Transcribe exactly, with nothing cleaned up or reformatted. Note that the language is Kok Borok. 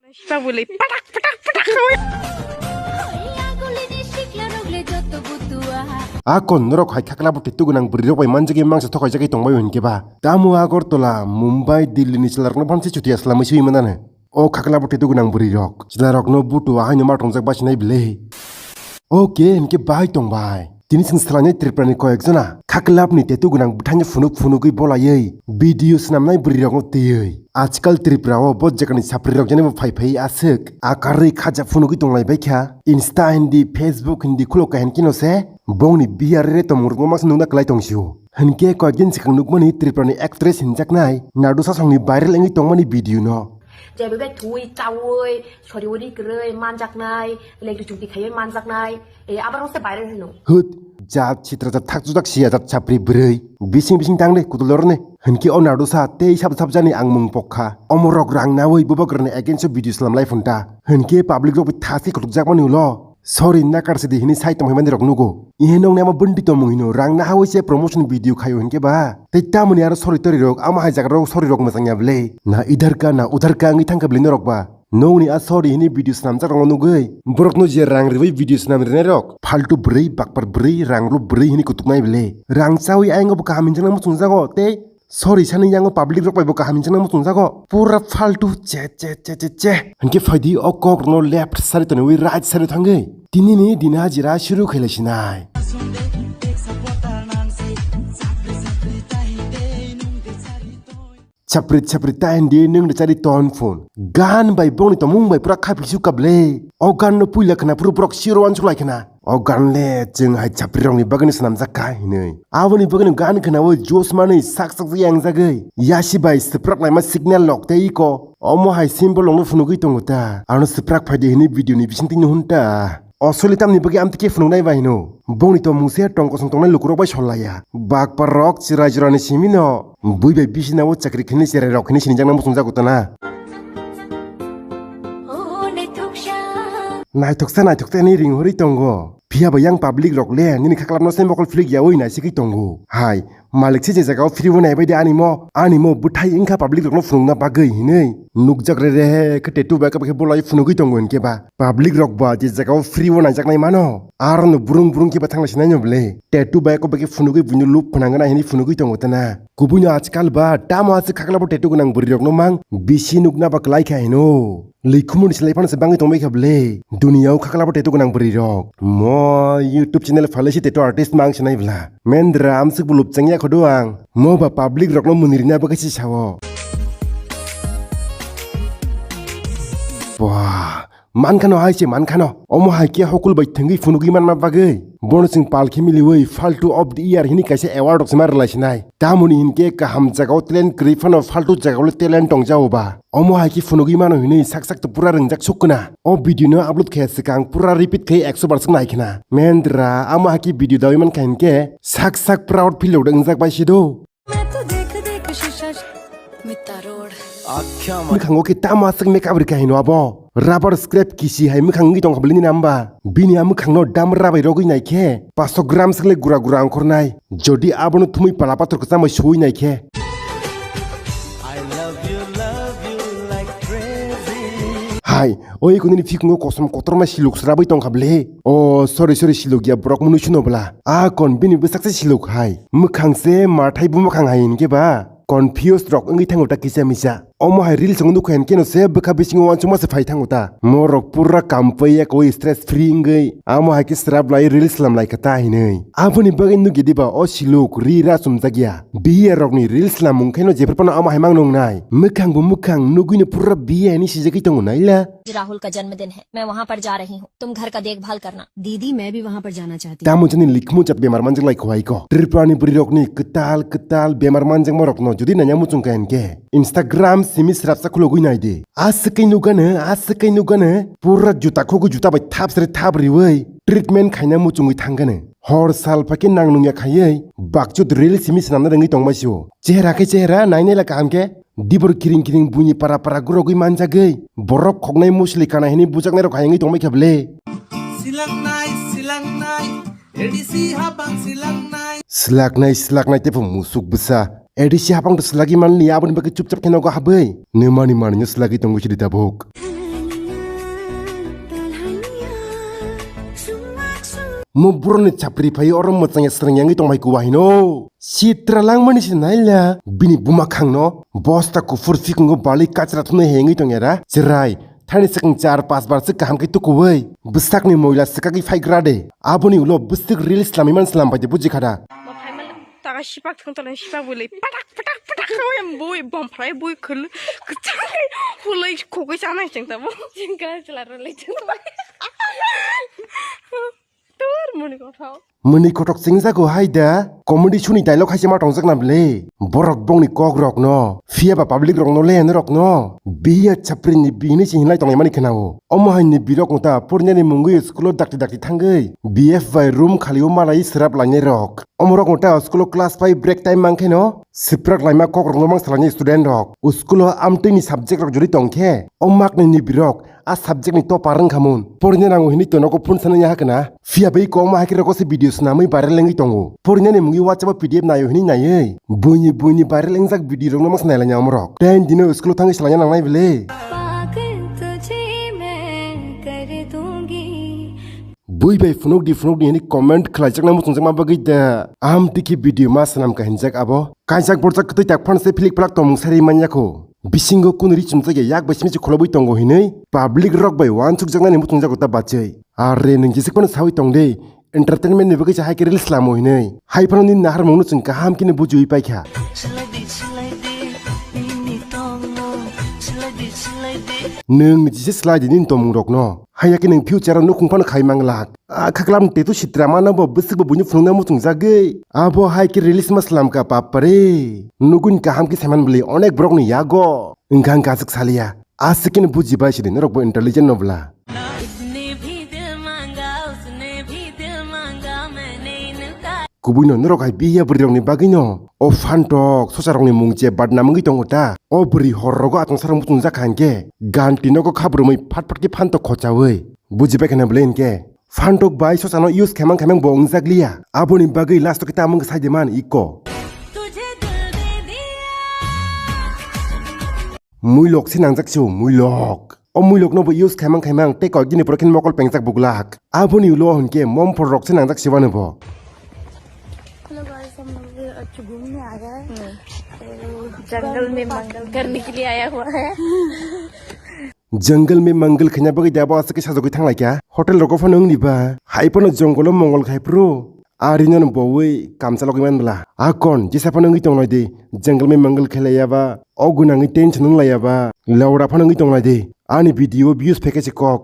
Tabule patak patak patak. A kon norok hai khaklabo tattoo gwnang bwrwi rok bai manjagwi mangsa thokaijagwi tongbai hinkhe ba. Tamo Agartala, Mumbai, Delhi ni chwla rokno phansi chuti aslamwi swi manane. O khaklabo tattoo gwnang bwrwi rok chwla rokno butu ahaino ma tongjak basinai bwle. Oke, hinkhe bai tongbai. Tini chwng swlainai Tripura ni koyek jona khaklap ni tattoo gwnang bwthaino phunuk phunugwi bolaiwi video swnamnai bwrwi rokno twiwi. Ajkal Tripura o bo jagani chapri rok jani bo phai phai aswk akarwi khaja phunugwi tonglai baikha. Insta hindi, Facebook hindi khulo kahen kino se bongni bihar re tomung rokno masa nungna kwlai tongsio. Hinkhe koyek din swkang nukmani Tripura ni actress hinjaknai Nadu Sasong ni viral wngwi tongmani video no. Jaibai bai thuwi chawi sori ori kwrwi manjaknai, lengri chukti khaiwi manjaknai, e, abar wngse viral hino. Hut, jat sitra jat thak judak siya jat chapri bwrwi. Bising bising tang de, kutul dor ne. Hinkhe o Nadu sa tei sab sab jani ang mung pokha. Omo rok rang nawi bubak rani against o video slam lai phunta. Hinkhe public rok bai thasi kutuk jak mani ulo. Sorry, nakar sidi hini sai tongmani rok nugo. Ihe nong ne ama bundi tongmung hino, rang nahawi se promotion video khayo hinkhe ba. Tei tamoni aro sorry tori rok, ama hai jaga rok sorry rok mwchang ya bwle. Na idhar ka, na udhar ka wngwi thangkha bwle norok ba. Nongni a sorry hini video swnamjak rokno nugwi, borokno je rang riwi video swnam rinai rok, faltu bwrwi, bakpar bwrwi, rang rw bwrwi hini kutuknai bwle. Rang chawi ayang bo kaham hinjaknai muchungjago, tei sorry sani yango public rok bai bo kaham hinjaknai muchungjago. Pura faltu, che, che, che, che, che. Hinkhe phaidi o kok rokno left side toniwi right side thangwi. Tinini din hajira shuru khailaisinai. Chaprit chaprit ta hindi nwng rwchari ton phone. Gan bai bongni tongmung bai pura khapisu kable. O gan no puila khna pura borok siro wansuk lai khna. O gan le chwng hai chapri rokni bagwino swnamjak kha hinwi. Aboni bagwino gan khna o juice manwi sak sak yang jagwi. Yasi bai swprak laima signal lok tei iko. Omo hai symbol rokno phunugwi tongo ta. Ano swprak phaidi hinwi video ni bisingtwi nuhun ta. Osoli tamni bagwi amtwi khe phunuknai bai hino. Bongni tongmung se tong kosong tongnai lukurok bai sol laiya. Bakpar rok chwrai jora ni simi no. Bui bai bisina o chakri khini cherai rok khini sinijakna muchungjago tana. Naithoksa naithoksa ni ring hori tongo. Phiya bai yang public rok le nini khaklap no se mokol philik yawi naisigwi tongo. Hai, malik se je jaga o free o naibai de ani mo. Ani mo bwthai wngkha public rok no phunukna bagwi hinwi. Nukjak re re he khe tattoo bai khe bolai phunugwi tongo hinkhe ba. Public rok ba je jaga o free o naijaknai mano. Aro no burung burung khe ba thangna sinai no bwle. Tattoo bai khe phunugwi buino loop phnangna hinwi phunugwi tongo tana. Kubui no ajkal ba tamo aswk khaklabo tattoo gwnang bwrwi rok no mang bisi nukna ba kwlai kha hino. Likhumuni slai phano se bangwi tongbai kha bwle. Duniya o khaklabo tattoo gwnang bwrwi rok. Mo YouTube channel phalai se tattoo artist mang sinai bwla. Mendra amswk bo lupchang ya khodo ang. Mo ba public rok no muni rina bagwi se sao. Wah. Mankhano hai se mankhano. Omo hai khe hokul bai thwngwi phunugwi manma bagwi. Bono chwng pal khe miliwi Faltu of the Year hini kaisa award rok se ma rwlai sinai. Tamoni hinkhe kaham jagao talent kwrwi phano faltu jagao le talent tongjao ba. Omo hai khe phunugwi mano hinwi sak sak to pura rwngjak suk khna. O video no upload khe swkang pura repeat khe ekso bar swk nai khna. Mendra amo hai khe video dawi mankha hinkhe sak sak proud feel rok wngjak bai sido. Mwkhango khe tamo aswk makeup rikha hino abo? Rubber scrap kisi hai mwkhang wngwi tongkha bwlini namba? Bini a mwkhangno damra bai rogwi naikhe paso gram swk le gura gura ongkhornai. Jodi abono thumwi pala pathor kwchang bai suwi naikhe. Hai, o ikonini phikungo kosom kotorma siluk srabwi tongkha bwle. O, sorry, sorry, siluk ya, borok mwnwi suno bwla. A kon bini bwsakse siluk hai. Mwkhang se mathai bo mwkhang hai hinkhe ba. Confused rok wngwi thango ta kisa misa. Omo hai reels wng nukha hinkhe no se bwkha bisingo uansukma se phai thango ta. Morok pura kampui ya koi stress free wngwi. Amo hai khe srap lai reels slam lai kha ta hinwi. Aboni bagwi nukya diba o siluk ri ra chumjak ya. Biya rokni reels slamung khe no jephru phano amo hai mang nungnai. Mwkhang bo mwkhang nugwi no pura biya hinwi sijagwi tongo naila. Rahul का जन्मदिन है, मैं वहाँ पर जा रही हूँ, तुम घर का देखभाल करना। दीदी, मैं भी वहाँ पर जाना चाहती हूँ। Tamo jani likmu jat bemar manjak lai khwai ko. Tripura ni bwrwi rokni kwtal kwtal bemar manjakma rokno jodi nanya muchung kha hinkhe Instagram simi srapsa khulogwi nai di. Aswk khe nukgano, aswk khe nukgano, pura juta khogwi juta bai thap sri thap riwi treatment khaina muchungwi thangkano. Hor sal phakhe nang nungya khaiwi bakchut reel simi swnamna rwngwi tongma sio. Chehra khe chehra nainai la kaham khe. Dibor kiring kiring buini para para gurogwi manjagwi borok khoknai musli kana hini bujaknai rok hayangwi tongbai kha bwle. Silangnai, silangnai, A D C habang silangnai. Slaknai, slaknai teibo musuk bwsa. A D C habang to slagwi manliya, aboni bagwi chupchap khe nogo habwi. Nwmani manwino slagwi tongwi sidi tabuk. Mo boroni chapri phai oro mwchangya srwngya wngwi tongbai kuwa hino. Sitra langmani se naila bini buma khangno bosta kuphur sikungo bali kachra thumnai hengwi tongyara. Chwrai, thani swkang char pas bar se kaham khe tukuwi bwsakni moila swkagwi phaigra de. Aboni ulo bwswk reels slamwi man slam bai de buji khada. Taka sipak thung tolong sipak bui lai patak patak patak khawi bui bom phrai bui khul kchang hulai khogoi chanai cheng tamo. Jingkara chwla rwlai cheng tamo. Tur muni kothok. Muni kothok chengjago hai da. Comedy suni dialogue hai se ma tongjak na bwle. Borok bongni kok rok no. Phiya ba public rok no le rok no. Biya chapri ni bini se hinlai tonglai mani khna o. Omo hai ni birok no ta pornani mungwi school o dakti dakti thangwi. B F bai room khali o malai srap lainai rok. Omorok no ta school o class five break time mankhe no, siprak laima kok rok no mang salani student rok. School o amtwi ni subject rok jori tongkhe, o mak ni ni birok a subject ni topar wngkha mun. Porina nango hinwi to nogo phone sanani hakna. Phiya bai ko ma hakhe rok se video swnamwi viral wngwi tongo. Porina ni mungwi WhatsApp o P D F nayo hinwi naiwi. Buini buini viral wngjak video rok no mang sanai laina omorok. Ten dino school o thangwi salanya nangnai bele. Bui bai phunuk di phunuk di hini comment khlaijakna muchungjakma bagwi da. Am tiki video ma swnam ka hinjak abo. Kaijak borjak kwtwi tak phano se philik phlak tongmung sari manya kho. Bisingo kunu ri chumjak ya yak bai simi se kholobwi tongo hinwi public rok bai uansukjaknani muchungjago ta bachai. Are nwng jisik phano sawi tong de. Entertainment ni bagwi se hai khe reels lamo hinwi. Hai phano nini naharmung no chwng kaham khe no bujiwi paikha. Nwng ni jise slai di nini tongmung rok no. Haiya khe nwng future o nukhung phano khai mang lak. A khaklam te tu sitra mano bo bwswk bo buino phunukna muchung jagwi. Abo hai khe release ma slam ka papare. Nugun kaham khe saiman bwlwi onek borok ni yago. Wngkha wngkha aswk saliya. Aswk khe no buji bai sidi norok bo intelligent no bwla. Kubui no norok hai biya bwrwi rok ni bagwi no o phantok sosa rok ni mung je badnam wngwi tongo ta. O bwrwi hor rogo atwng sarok muchung jak kha hinkhe ganti nogo kha bwrwmwi phat phat khe phantok khochawi. Buji bai khana bwle hinkhe phantok bai sosa no use khaimang khaimang bo wngjak liya. Aboni bagwi last o khe tamung sai de man iko. Muilok se nangjak se o muilok. O muilok no bo use khaimang khaimang tei koi gini pore khe mokol pengjak buglak. Aboni ulo hinkhe momphor rok se nangjak se bano bo. Hello guys, हम लोग अच्छे घूमने आ गए हैं। हम्म। तो जंगल में मंगल करने के लिए आया हुआ है। Jungle me mangal khaina bagwi da bo aswk khe sajagwi thang lai kha. Hotel rogo phano wng ni ba. Hai phano jongolo mongol khai phuru. Ari no bowi kamsa logwi man bwla. A kon jesa phano wngwi tong lai di. Jungle me mangal khe lai ya ba. O gwnangwi tension wng lai ya ba. Laura phano wngwi tong lai di. Ani video views phaikhe se kok.